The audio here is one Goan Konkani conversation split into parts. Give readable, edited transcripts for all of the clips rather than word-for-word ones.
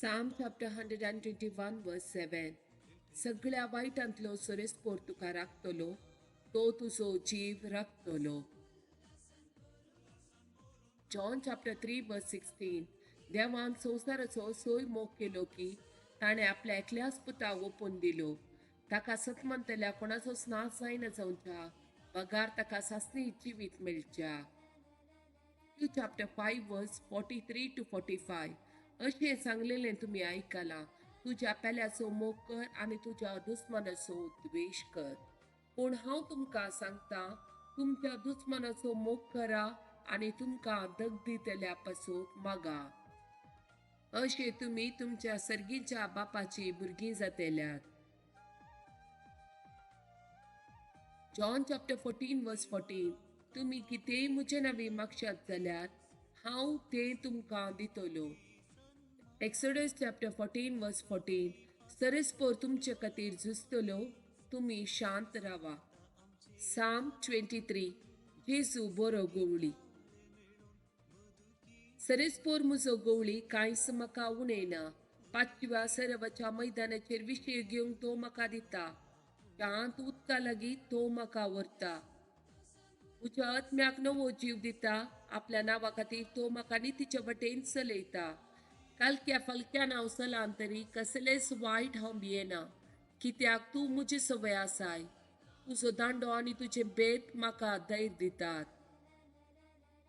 Psalm chapter 121 verse 7. सगळ्या वायटांतलो सरेस्पोर तुका राखतलो, तो तुजो जीव राखतलो. John chapter 3 verse 16. देवान संवसाराचो सोय मोग केलो की ताणें आपल्या एकल्याच पुताक ओपून दिलो, ताका सत मानतल्या कोणाचोच नाश जायना जावच्या बगार ताका सासणी जिवीत मेळच्या. 2 chapter 5 verse 43 to 45. अशें सांगलेलें तुमी आयकलां, तुज्या पेल्याचो मोग कर आनी तुज्या दुस्मानाचो द्वेश कर. पूण हांव तुमकां सांगता, तुमच्या दुस्मानाचो मोग करा आनी तुमकां दग दितल्या पासून मागा. अशें तुमी तुमच्या सर्गीच्या बापाची भुरगीं जातेल्यात. John chapter 14 verse 14. तुमी कितेंय म्हजे नांवी मागशात जाल्यार हांव तें तुमकां दितलो. Exodus chapter 14 verse 14. सरेस्पोर तुमचे खातीर झुजतलो, तुमी शांत रावा. Psalm 23. जेजू बरो गवळी. सरेस्पोर म्हजो गवळी कांयच म्हाका उणयना. पाचव्या सरवाच्या मैदानाचेर विशय घेवंक तो म्हाका दिता. शांत उदका लागीं तो म्हाका व्हरता. म्हज्या आत्म्याक नवो जीव दिता. आपल्या नांवा खातीर तो म्हाका नितीच्या वटेन चलयता. कालक्या फालक्यान हांव चलान तरी कसलेंच वायट हांव भियेना, कित्याक तूं म्हजी संवय आसाय. तुजो दांडो आनी तुजें बेत म्हाका धैर्य दितात.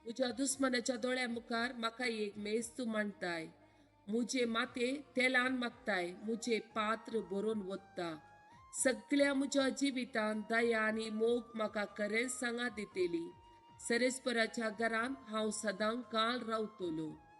म्हज्या दुस्मानाच्या दोळ्या मुखार म्हाका एक मेज तूं मांडताय. म्हजें माथें तेलान मागताय, म्हजें पात्र भरून वता. सगळ्या म्हज्या जिवितांत दया आनी मोग म्हाका खरेंच सांगात दितली. सरेस्पराच्या घरांत हांव सदां काल रावतलो.